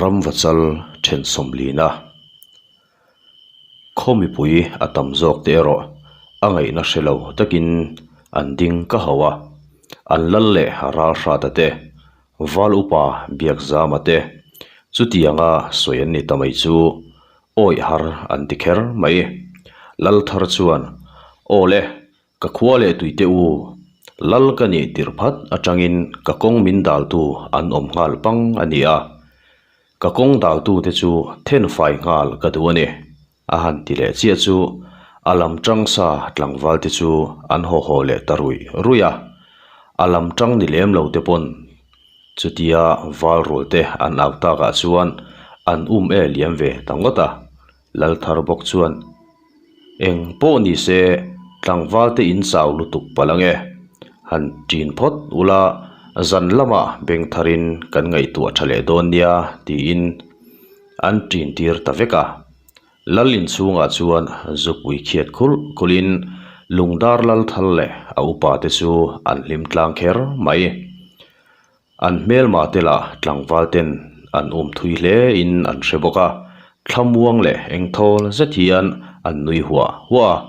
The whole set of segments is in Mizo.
Ramvachal then sawmlina khaw mipui a tam zawk te erawh a ngaihna hre lo takin an ding ka hauh a, an lal leh ral hrata te, val upa Biakzama te chutianga sawi an ni ta mai chu awih har an ti kher mai. Lal thar chuan, Aw le, Ka khua leh tuite u, lal ka nih tirh phat atangin ka kawng min daltu an awm nghal pang a ni a, ka kawng daltute chu then fai nghal ka duh a ni, a han ti leh chiah chu a lam tang sa tlangval te chu an haw haw leh ta ruih ruih a, a lam tang ni lem lo te pawn chutia val rual te an au takah chuan an um e liam ve ta ngawt a. Lal thar bawk chuan, Eng pawh ni se, tlangval te in chau lutuk palh ange. Han ṭin phawt ula, zan lamah beng tharin kan ngaihtuah ṭha leh dawn nia, tiin an ṭin tir ta vek a. Lal inchhungah chuan zupui khiat khulh khulhin Lungdar lal thal leh a upa te chu an hlim tlang kher mai. An hmelma te lah tlangval ten an um thui hle in an hre bawk a, thlamuang leh engthawl zet hian an nui huah huah a.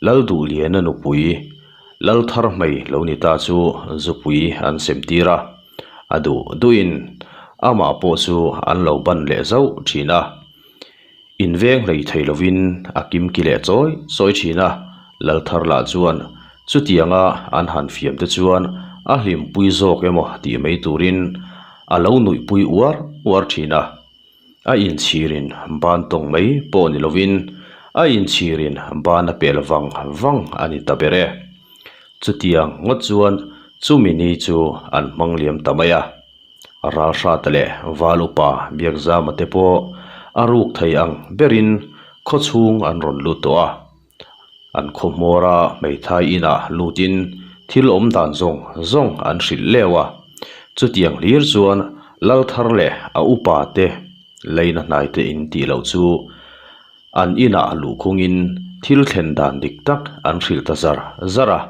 Lalduhliana nupui Laltharhmei lo ni ta chu zupui an sem tir a, a duh duhin amah pawh chu an lo ban leh zauh thin a. Inveng hlei thei lovin a kimki leh chawi chawi thin a, Lalthar lah chuan chutianga an han fiam te chuan a hlimpui zawk emaw tih mai turin a lo nuihpui uar uar thin a. A inchhirin ban tawng mai pawh ni lovin a inchhirin ban a pel vang vang a ni ta ber e. Chutiang ngawt chuan chumi ni chu an hmang liam ta mai a. Ralhrata leh Val upa Biakzama te pawh a ruk thei ang berin khaw chhung an rawn lut tawh a. An khaw hmawra hmeithai inah lutin thil awm dan zawng zawng an hrilh leu a. Chutiang hlir chuan Lalthar leh a upa te leina hnaite in tih loh chu an inah luhkhungin thil thlen dan dik tak an hrilh ta zar zar a.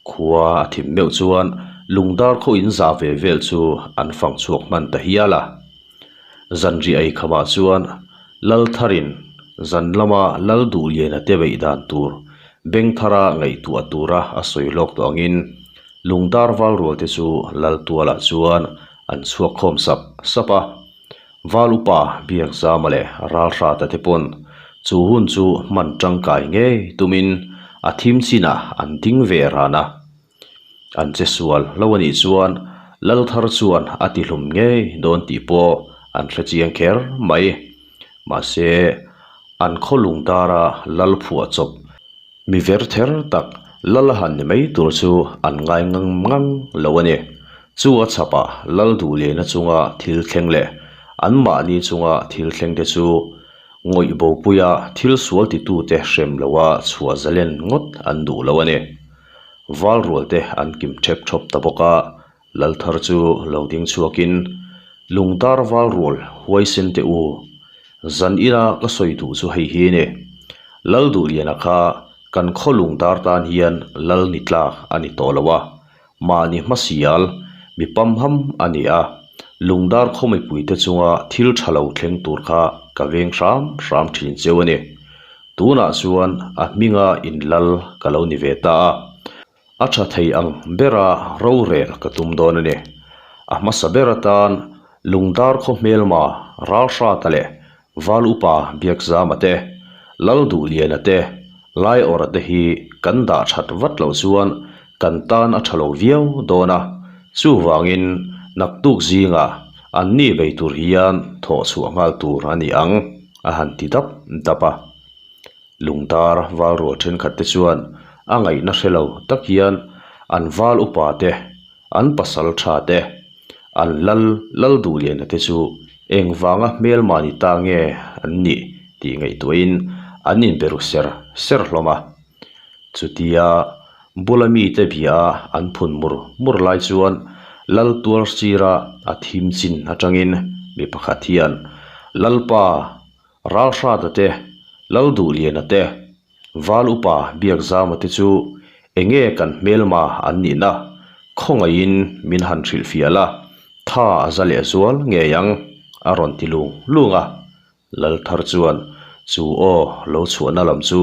Khua a thim meuh chuan lungdar khaw in za ve vel chu an fang chhuak hman ta hial a. Zanriah ei khamah chuan Laltharin zan lama Lalduhliana te beih dan tur Bengthara ngaihtuah tura a sawi lawk tawh angin lungdar val rual te chu Laltualah chuan an chhuak khawm sap sap a. Val upa Biakzama leh Ralhrata te pawn chu hun chu hman tangkai ngei tumin a thim chinah an ding ve ran a. An che sual lo a nih chuan Lalthar chuan a ti hlum ngei dawn tih pawh an hre chiang kher mai. Mahse, an khaw lungdara lal phuah chawp Mi ver ther tak lal a han ni mai tur chu an ngai ngang ngang lo a ni. Chu a chhapah lal duh lehna chunga thil thleng leh anmahni chunga thil thleng te chu ngawih bopuia thil sual titute hrem loa chhuah zalen ngawt an duh lo a ni. Val rual te an kim thep thawp ta bawk a, lal thar chu lo ding chhuakin lungtar val rual huaisen teh u Zan ina ka sawi duh chu hei hi ni. Lal Duhliana kha kan khaw lung dar tan hian lal ni tlak a ni tawh lo a, mahni hmasial mi pamham a ni a, lungdar khaw mipuite chunga thil tha lo thleng tur kha ka veng hram hram thin cheu a ni. Tunah chuan a hminga in lal ka lo ni ve ta a, a tha thei ang bera rorel ka tum dawn a ni. A hmasa ber atan Lungdar khaw hmelma Ralhrata leh Val Upa Biakzama te, Lalduhliana te, Laiawrha te hi kan dah that vat loh chuan kan tan a tha lo viau dawn a, chuvangin naktuk zingah anni bei tur hian thawh chhuah nghal tur a ni ang, a han ti dap dap a. Lungdar val rual thenkhat te chuan a ngaihna hre lo tak hian an val upa te, an pasal tha te, an lal lal duh liana te chu engvanga hmelma ni ta nge an nih tih ngaihtuahin an inbe ru ser ser hlawm a. Chutia bula mite bia an phun mur mur lai chuan lal tuar sira a thim chin atangin mi pakhat hian Lalpa Ralhrata te, Lalduhliana te, Val upa Biakzama te chu enge kan hmelma an nihna khawngaihin min han hrilhfiah la, tha a za leh zual ngei ang, A rawn ti lung lung a. Lal thar chuan chu aw lo chhuahna lam chu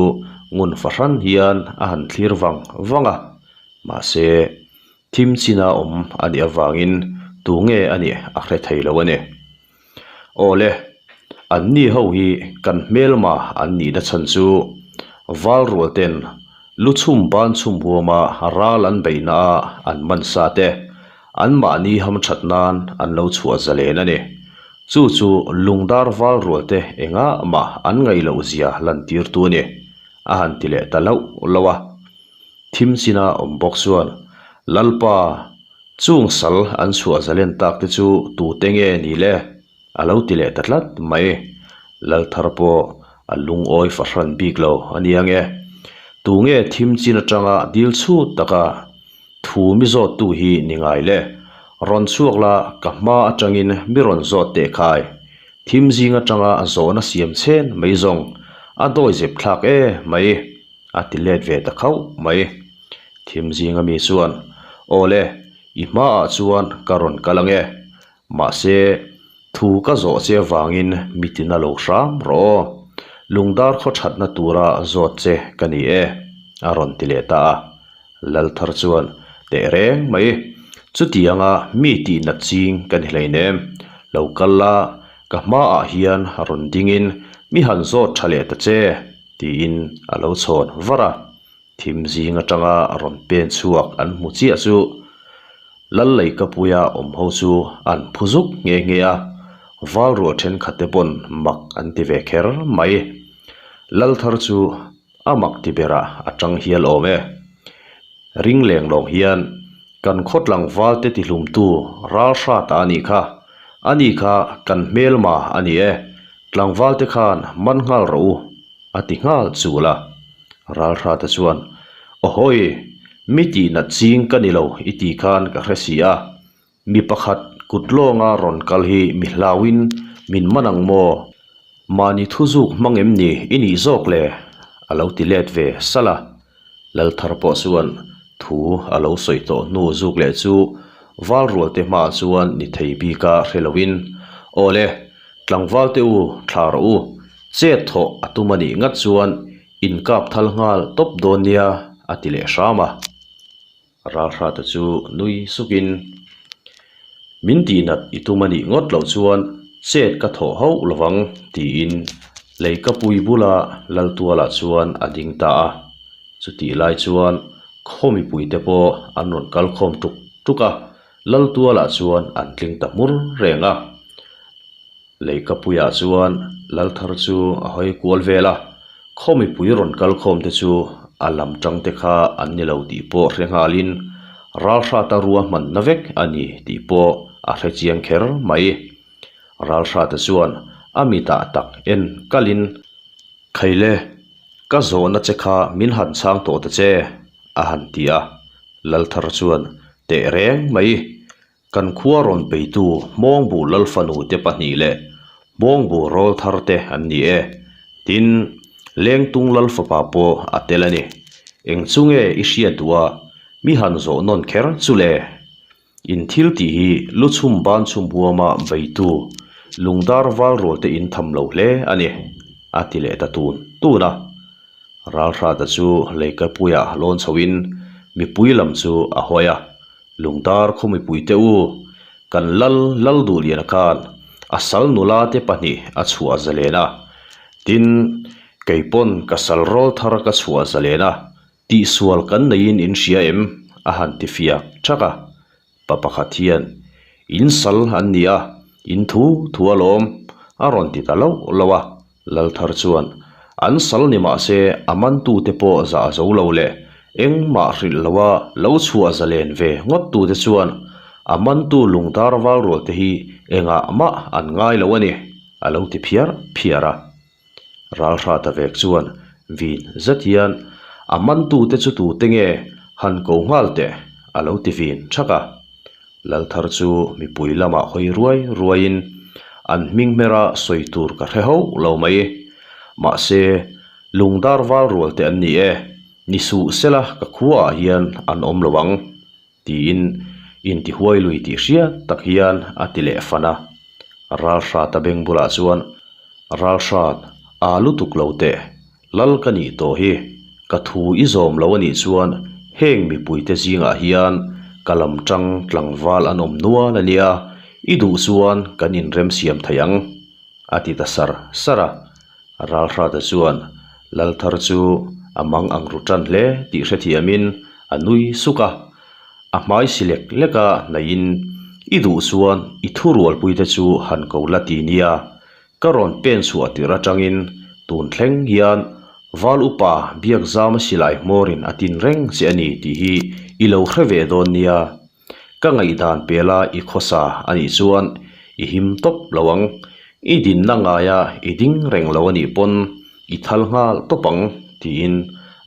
ngun fahran hian a han thlir vang vang a. Mahse, thim china awm a nih avangin tu nge a nih a hre thei lo a ni. Aw le, anni ho hi kan hmelma an nihna chhan chu val rual ten lu chhum ban chhum huama ral an beihna a an man sa te anmahni hamthat nan an lo chhuah zalen a ni. Chu chu lungdar val rual te engah mah an ngaih loh zia lantirtu a ni, a han ti leh ta loh loh a. Thim china awm bawk chuan, Lalpa, chung sal an chhuah zalen tak te chu tute nge ni le? a lo ti leh ta tlat mai. Lal thar pawh a lungawi fahran bik lo a nia nge. Tu nge thim chin atanga dil chhut taka thu mi zawttu hi ni ngai le? Rawn chhuak la ka hma atangin mi rawn zawt teh khai. Thim zing atanga zawhna siam chhen mai zawng a dawi zep thlak e mai. A ti let ve ta khauh mai. Thim zinga mi chuan, Aw le, i hmaah chuan ka rawn kal ang e. Mahse, thu ka zawh che avangin mi tina lo hram rawh aw. Lungdar khaw thatna tura zawt che ka ni e, a rawn ti leh ta a. Lal thar chuan, Teh reng mai, chutianga mi tihnat ching ka ni hleinem. Lo kal la, ka hmaah hian rawn dingin mi han zawt tha leh ta che. Tiin a lo chhawn var a, thim zing atanga rawn pen chhuak an hmu chiah chu Lal Leikapuia awm ho chu an phu zuk nghe nghe a, val rual thenkhat te pawn mak an ti ve kher mai. Lal thar chu a mak ti berah a tang hial awm e. Ring leng lawng hian kan khawtlang val te tihlumtu ral hrat a anih kha, ani kha kan hmelma a ni e, Tlangval te khan man nghal rawh u, a ti nghal chul a. Ralhrata chuan, Ahawi, mi tihnat ching ka ni lo i ti khan ka hre si a. Mi pakhat kut lawnga rawn kal hi mi hlauin min man ang maw? Mahni thu zuk hmang em ni i nih zawk le? a lo ti let ve salh a. Lalthar pawh chuan thu a lo sawi tawh hnu zuk leh chu val rual te hmaah chuan ni thei bika hre loin, Aw le, tlangval te u, thla rawh u, chet thawh a tum a nih ngat chuan in kap thal nghal tawp dawn nia, a ti leh hram a. Ralhrata chu nui sukin, Min tihnat i tum a nih ngawt loh chuan chet ka thawh hauh lovang, tiin Leikapui bula Laltualah chuan a ding ta a. Chutih lai chuan khaw mipuite pawh an rawn kal khawm tuk tuk a, Laltualah chuan an tling ta hmur reng a. Leikapuiah chuan Lalthar chu a hawi kual vel a, khaw mipui rawn kal khawm te chu a lam tang te kha an ni lo tih pawh hre nghalin Ralhrata ruahmanna vek a ni tih pawh a hre chiang kher mai. Ralhrata chuan a mitah tak en kalin, Khaile, ka zawhna che kha min han chhang tawh ta che, a han ti a. Lalthar chuan, Teh reng mai, Kan khua rawn peitu Hmawngbu Lalfanu te pahnih leh Hmawngbu Rawlthar te an ni e. Tin, Lengtung Lalfapa pawh a tel a ni. Eng chu nge i hriat duh a, mi han zawh nawn kher chu le? In thil tih hi lu chhum ban chhum huama beitu lungdar val rual te in tham lo hle a ni, a ti leh ta tun tun a. Ralhrata chu Leikapuia lawn chhoin mipui lam chu a hawi a. Lungdar khaw mipuite u, kan lal lal duh lian khan a sal nula te pahnih a chhuah zalen a, tin, kei pawn ka sal rawl thar ka chhuah zalen a, tihsual kan neiin in hria em? a han ti fiak thak a. Pa pakhat hian, In sal an ni a, in thu thu alawm, a rawn ti ta loh loh a. Lalthar chuan, An sal ni mah se a mantute pawh zah zo lo leh engmah hrilh loa lo chhuah zalen ve ngawttute chuan a mantu lungdar val rualte hi engah mah an ngai lo a ni, a lo ti phiar phiar a. Ralhrata vek chuan vin zet hian, A mantute chu tute nge han ko nghal teh? a lo ti vin thak a. Lalthar chu mipui lamah hawi ruai ruaiin an hming hmera sawi tur ka hre hauh lo mai. Mahse, lungdar val rual te an ni e, ni suh sela ka khuaah hian an awm lo ang, tiin intihuai lui tih hriat tak hian a ti leh fan a. Ralhrata beng bulah chuan, Ralhrat, aa lutuk lo teh, lal ka nih tawh hi, ka thu i zawm lo a nih chuan heng mipuite zingah hian ka lam tang tlangval an awm nual a nia, i duh chuan kan inremsiam thei ang, a ti ta sar sar a. Ralhrata chuan lal thar chu a mang ang ru tan hle tih hrethiamin a nui suk a. A hmai si lek lek a naihin, I duh chuan i thurualpuite chu han ko la ti nia, ka rawn pen chhuah tirh atangin tun thleng hian Val upa Biakzama silai hmawrin a tin reng che a ni tih hi i lo hre ve dawn nia. Ka ngaihdan pela i khawsa a nih chuan i him tawp lo ang, i dinna ngaia i ding reng lo a nih pawn i thal nghal tawp ang tiin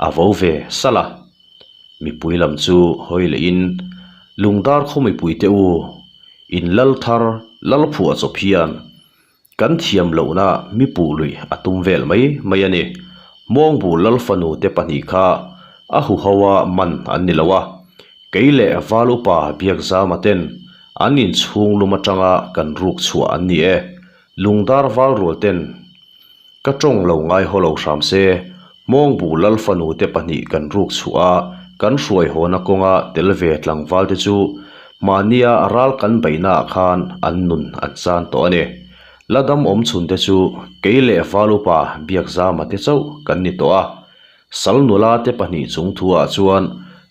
a vo ve salh a. Mipui lam chu hawi lehin, Lungdar khaw mipuite u, in lal thar lal phuah chawp hian Kan thiam lohna mi puh luih a tum vel mai mai a ni. Hmawngbu Lalfanu te pahnih kha a huho a man an ni lo a, kei leh Val Upa Biakzama ten an inchhung lum atanga kan ruk chhuah an ni e. Lungdar Val rual ten ka tawng lo ngai haw lo hram se, Hmawngbu Lalfanu te pahnih kan ruk chhuah a, kan hruai hawna kawnga tel ve tlangval te chu mahnia ral kan beihnaah khan an nun an chan tawh a ni. La dam awm chhun te chu kei leh Val upa Biakzama te chauh kan ni tawh a. Sal nula te pahnih chung thuah chuan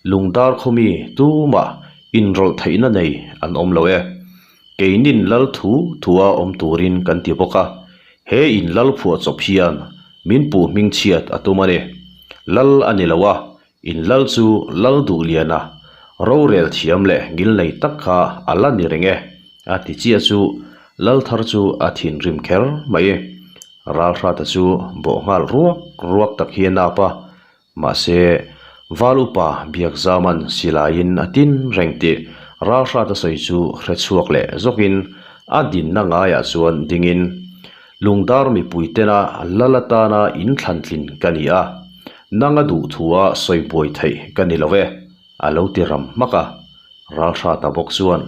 lungdar khawmi tumah inrawlh theihna nei an awm lo e. Keinin lal thu thua awm turin kan ti bawk a, he in lal phuah chawp hian min puh hming chhiat a tum a ni. Lal a ni lo a, in lal chu lal duh lian a, rorel thiam leh ngil nei tak kha a la ni reng e, a ti chiah chu lal thar chu a thinrim kher mai. Ralhrata chu bawh nghal ruak ruak tak hi a nap a, Mahse, Val upa Biakzaman silaiin a tin reng tih Ralhrata sawi chu hre chhuak leh zawkin a dinna ngaiah chuan dingin, Lungdar mipui tena lal atana inthlantlin ka ni a, nanga duhthua sawi buai theih ka ni lo e, a lo ti ram hmak a. Ralhrata bawk chuan,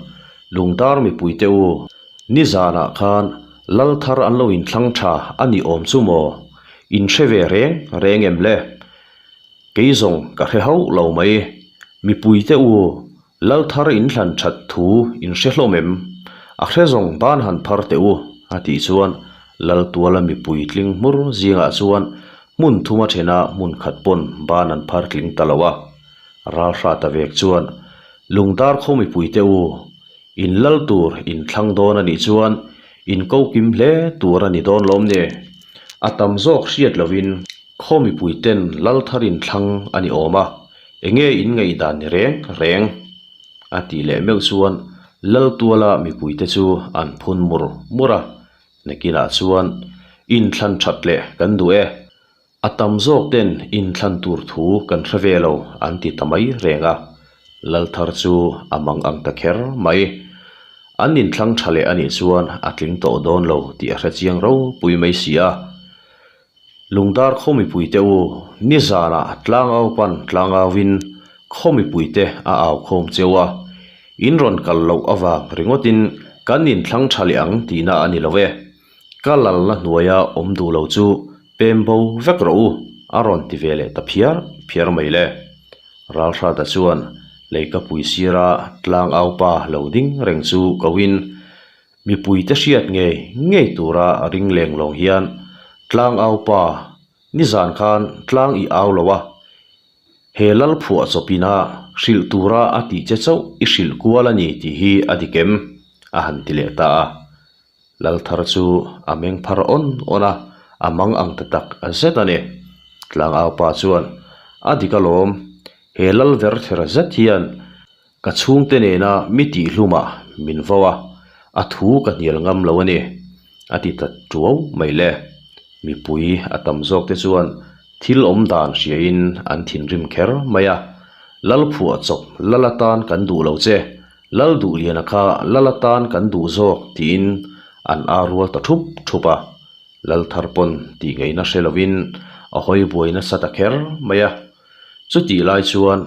Lungdar mipuite u, nizanah khan lal thar an lo inthlang tha a ni awm chu maw? In hre ve reng reng em le? Kei zawng ka hre hauh lo mai. Mipuite u, lal thar inthlan that thu in hre hlawm em? A hre zawng ban han phar teh u, a tih chuan lal tuala mipui tling hmur zingah chuan hmun thuma thena hmun khat pawn ban an phar tling ta lo a. Ralhrata vek chuan, Lungdar khaw mipuite u, in lal tur in thlang dawn a nih chuan in ko kim hle tur a ni dawn lawm ni? A tam zawk hriat lovin khaw mipuiten lal thar in thlang a ni awm a, enge in ngaihdan ni reng reng? A tih leh meuh chuan lal tuala mipuite chu an phun mur mur a, nakinah chuan inthlan that leh kan duh e. A tam zawk ten inthlan tur thu kan hre ve lo an ti ta mai reng a, lal thar chu a mang ang ta kher mai. An inthlang tha leh a nih chuan a tling tawh dawn lo tih a hre chiang ropui mai si a. Lungdar khaw mipuite u, nizanah tlangau pan tlangauin khaw mipuite a au khawm cheu a, in rawn kal loh avang ringawtin kan inthlang tha leh ang tihna a ni lo e. Ka lalna hnuaia awm duh lo chu pem bo vek rawh u, a rawn ti ve leh ta phiar phiar mai le. Ralhrata chuan leikapui sira tlangau pa lo ding reng chu koin mipuite hriat ngei ngei tura ring leng lawng hian tlangau pa nizan khan tlang i au lo a, he lal phuah chawpina hrilh tura a tih che chauh i hrilh kual a ni tih hi a dik em? a han ti leh ta a. Lal thar chu a meng phar awn awn a, a mang ang ta tak zet a ni. Tlangau pa chuan, A dik alawm, he lal ver ther zet hian ka chhungte nena mi tihhlumah min vo a, a thu ka hnial ngam lo a ni, a ti ta tuau mai le. Mipui a tam zawk te chuan thil awm dan hriain an thinrim kher mai a, Lal phuah chawp lal atan kan duh lo che, Lal duh liana kha lal atan kan duh zawk tiin an ar rual ta thup thup a, Lal thar pawn tih ngaihna hre lovin a hawi buai nasa ta kher mai a. Chutih lai chuan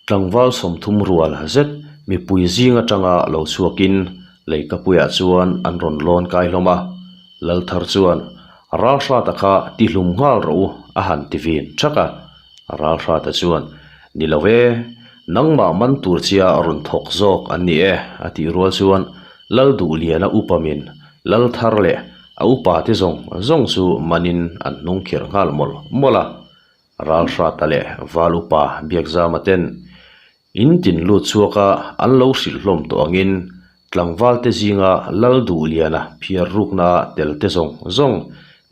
tlangval 30 rual zet mipui zing atanga lo chhuakin. Leikapuiah chuan an rawn lawn kai hlawm a, Lalthar chuan, Ralhrata kha tihlum nghal rawh u, a han ti vin thak a. Ralhrata chuan, Ni lo e, nangmah man tur chia rawn thawk zawk an ni e, a tih rual chuan Lalduhliana upamin Lalthar leh a upate zawng zawng chu manin an hnung khirh nghal mawlh mawlh a. Ralhrata leh Val upa Biakzama ten In tin lut chhuak a, an lo hrilh hlawm tawh angin tlangvalte zinga Lalduhliana phiar rukna tel te zawng zawng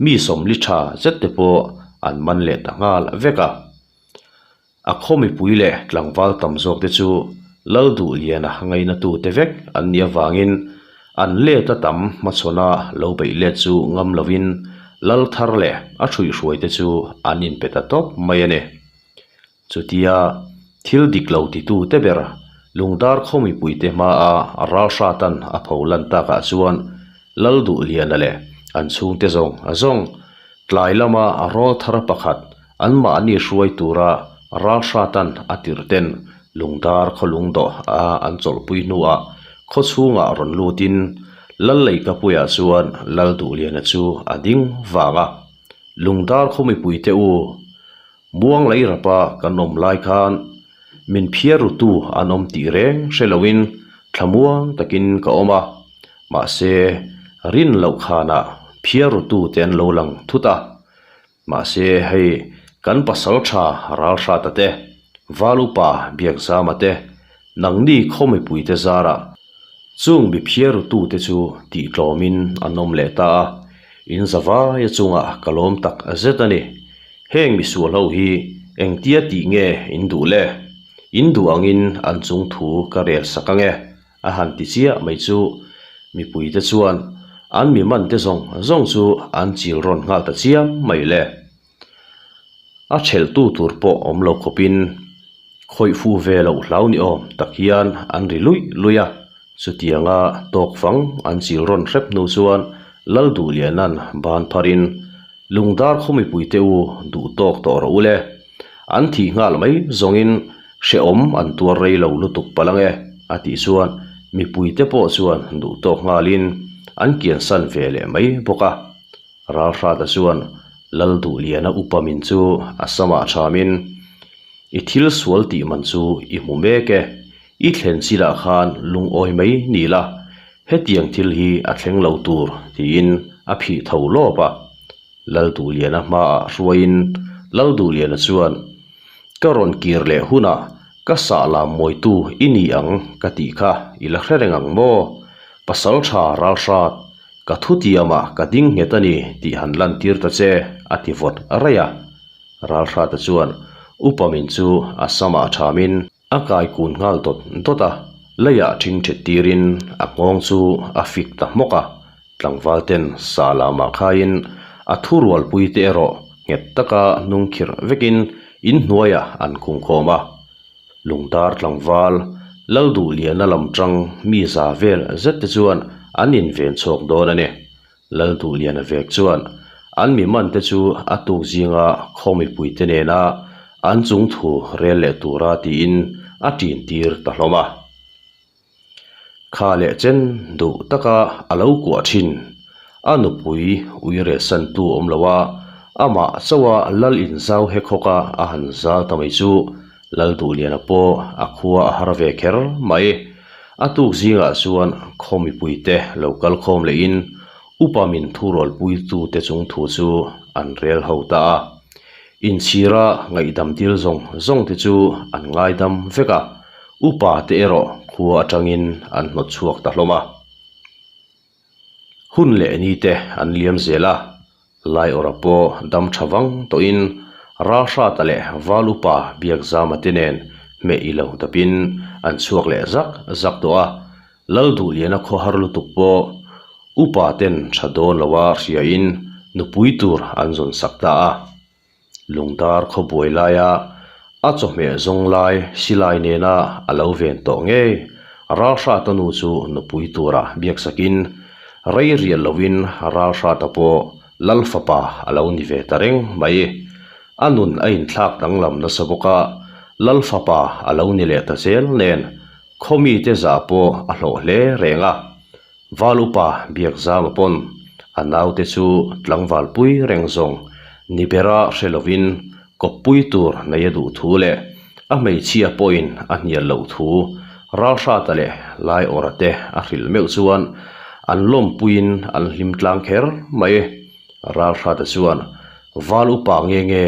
mi sawmli tha zet te pawh an man leh ta nghal vek a. A khaw mipui leh tlangval tam zawk te chu Lalduhliana ngainatu te vek an nih avangin an let a tam hmachhawna lo beih let chu ngam lovin Lal thar leh a hruihhruai te chu an inpe ta tawp mai a ni. Chutia thil dik lo titute ber Lungdar khaw mipuite hmaa Ralhratan a pho lan takah chuan Lalduhliana leh an chhungte zawng zawng tlai lama rawl thar pakhat anmahni hruai tura Ralhratan a tirh ten Lungdar khaw lungdawh a an chawlhpui hnuah khaw chhungah rawn lutin Lalleikapuiah chuan Lalduhliana chu a ding vang a, Lungdar khaw mipuite u, Buang lei rapa kan awm lai khan min phiar rutu an awm tih reng hre loin thlamuang takin ka awm a, mahse rin loh khanah phiar rutu te an lo lang thut a. Mahse hei kan pasal tha Ralhrata te, Val upa Biakzama te, nangni khaw mipuite zarah Chung mi phiarutute chu tihtlawmin an awm leh ta a, in zavaia chungah ka lawm tak zet a ni. Heng misual ho hi engtia tih nge in duh le? In duh angin an chung thu ka rel sak ange, a han ti chiah mai chu mipuite chuan an mi mante zawng zawng chu an chil rawn nghal ta chiam mai le. A thelhtu tur pawh awm lo khawpin khawih fu ve loh hlau ni awm tak hian an ri luih luih a, chutianga tawk fang an chil rawn hrep hnu chuan Lalduhliana'n ban pharin Lungdar khaw mipuite u duh tawk tawh rawh u le, an thih nghal mai zawngin hrehawm an tuar rei lo lutuk palh ang e a tih chuan mipuite pawh chuan duh tawk nghalin an kiansan ve leh mai bawk a. Ralhrata chuan Lalduhliana upa min chu a samah thamin, I thil sual tih man chu i hmu mek e, i thlen chilah khan lungawi mai ni la, hetiang thil hi a thleng lo tur, tiin a phih tho lawp a. Lalduhliana hmaah hruaiin Lalduhliana chuan, Ka rawn kir leh hunah ka sah lam mawitu i ni ang ka tih kha i la hre reng ang maw? Pasaltha Ralhrat, Ka thutiamah ka ding nghet a ni tih han lantir ta che, a ti vawt raih a. Ralhrata chuan upa min chu a samah thamin a kai kun nghal dawt dawt a, leiah ṭhing ṭhet tirin a nghawng chu a fik ta hmawk a. Tlangval ten sa lamah khaiin a thurualpui te erawh nghet taka hnung khirh vekin inhnuaiah an khungkhawm a. Lungdar tlangval, Lalduhliana lam tang mi za vel zet te chuan an inven chhawk dawn a ni. Lalduhliana vek chuan an mi man te chu a tuk zinga khaw mipui te nena an chung thu rel leh tura tiin a ṭin tir ta hlawm a. Kha leh chen duh taka a lo kuah thin. A nupui ui rehsantu awm lo a, amah chauha lal inzau hek hawk a a han zal ta mai chu Lalduhliana pawh a khua a har ve kher mai. A tuk zingah chuan khaw mipuite lo kal khawm lehin upa min thurualpuitute chung thu chu an rel ho ta a. Inchhira ngaihdam dil zawng zawng te chu an ngaidam vek a. Upa te erawh khua atangin an hnawt chhuak ta hlawm a. Hun leh ni te an liam zel a, Laiawrha pawh dam tha vang tawhin Ralhrata leh Val Upa Biakzama te nen hmeh i lo dapin an chhuak leh zak zak tawh a, Lalduhliana khawhar lutuk pawh upa ten tha dawn loa hriain nupui tur an zawn sak ta a. Lungdar khawbuai laia a chawhmeh zawng lai silai nena a lo ven tawh ngei. Ralhrata nu chu nupui tura biaksakin rei rial loin Ralhrata pawh Lal fapa a lo ni ve ta reng mai. A nun a inthlak danglam nasa bawk a, Lal fapa a lo ni leh ta zel nen khaw mite zah pawh a hlawh hle reng a. Val upa Biakzama pawn a naute chu tlangval pui reng zawng ni bera hre lovin kawppui tur nei a duh thu leh a hmeichhia pawhin a hnial loh thu Ralhrata leh Laiawrha te a hrilh meuh chuan an lawmpuiin an hlim tlang kher mai. Ralhrata chuan Val upa nge nge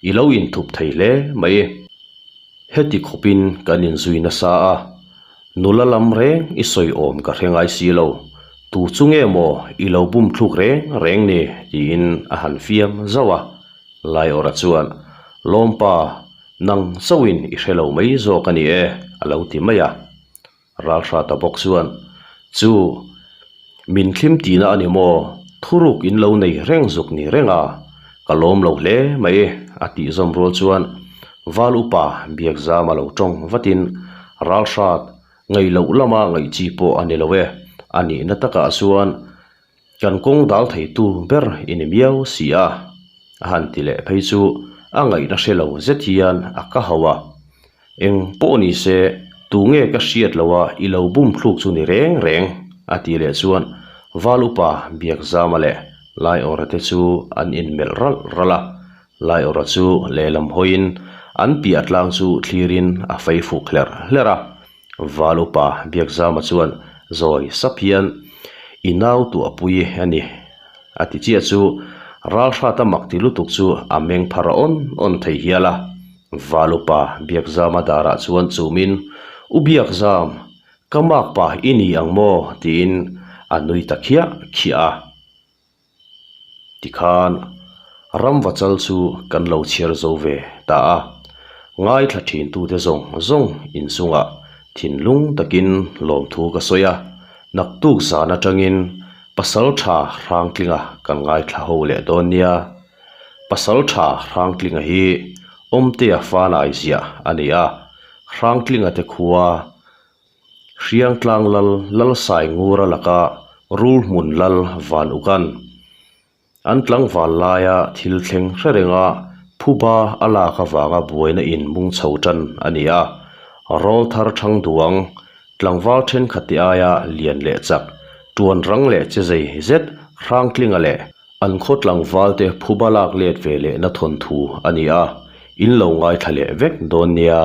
i lo inthup thei hle mai. Heti khawpin kan inzui nasa a, nula lam reng i sawi awm ka hre ngai si lo, tu chu nge maw i lo bum thluk reng reng ni? tiin a han fiam zauh a. Laiawrha chuan, Lawmpa, nang chauhin i hre lo mai zawk a ni e, a lo ti mai a. Ralhrata bawk chuan, Chu, min thlim tihna a ni maw? Thuruk in lo nei reng zuk ni reng a, ka lawm lo hle mai, a tih zawm rual chuan Val upa Biakzama lo tawng vatin, Ralhrat, ngaih loh lama ngaih chi pawh a ni lo e, a nihna takah chuan kan kawng dal theitu ber i ni miau si a, a han ti leh phei chu a ngaihna hre lo zet hian a ka hauh a. Eng pawh ni se, tu nge ka hriat loh a i lo bum thluk chu ni reng reng, a ti leh chuan Val upa Biakzama leh Laiawra te chu an inmelh ralh ralh a. Laiawra chu lehlam hawiin an piah tlang chu thlirin a fei fuk hlerh hlerh a. Val upa Biakzama chuan zawi sap hian, I nau tuahpui a ni, a ti chiah chu Ralhrata mak ti lutuk chu a meng phar awn awn thei hial a. Val upa Biakzama darah chuan chumin, U Biakzam, ka makpa i ni ang maw? tiin a nui ta khiah khiah a. Tikhan ramva chal chu kan lo chhiar zo ve ta a, ngaithla thintute zawng zawng inchungah thinlung takin lawmthu ka sawi a, naktuk zan atangin pasal tha Hrangtlinga kan ngaithla ho leh dawn nia. Pasal tha Hrangtlinga hi Awmtea fanai ziah a ni a, Hrangtlinga te khua Hriangtlang lal Lalsai Ngura laka rul hmun lal Van Ukan an tlangval laia thil thleng hre renga phuba a lak avanga buaina in mung chho tan a ni a. Rawl thar thang duang tlangval thenkhat te aia lian leh chak tuan rang leh che zei zet Hrangtlinga leh an khaw tlangval te phuba lak let ve lehna thawnthu a ni a, in lo ngaithla leh vek dawn nia.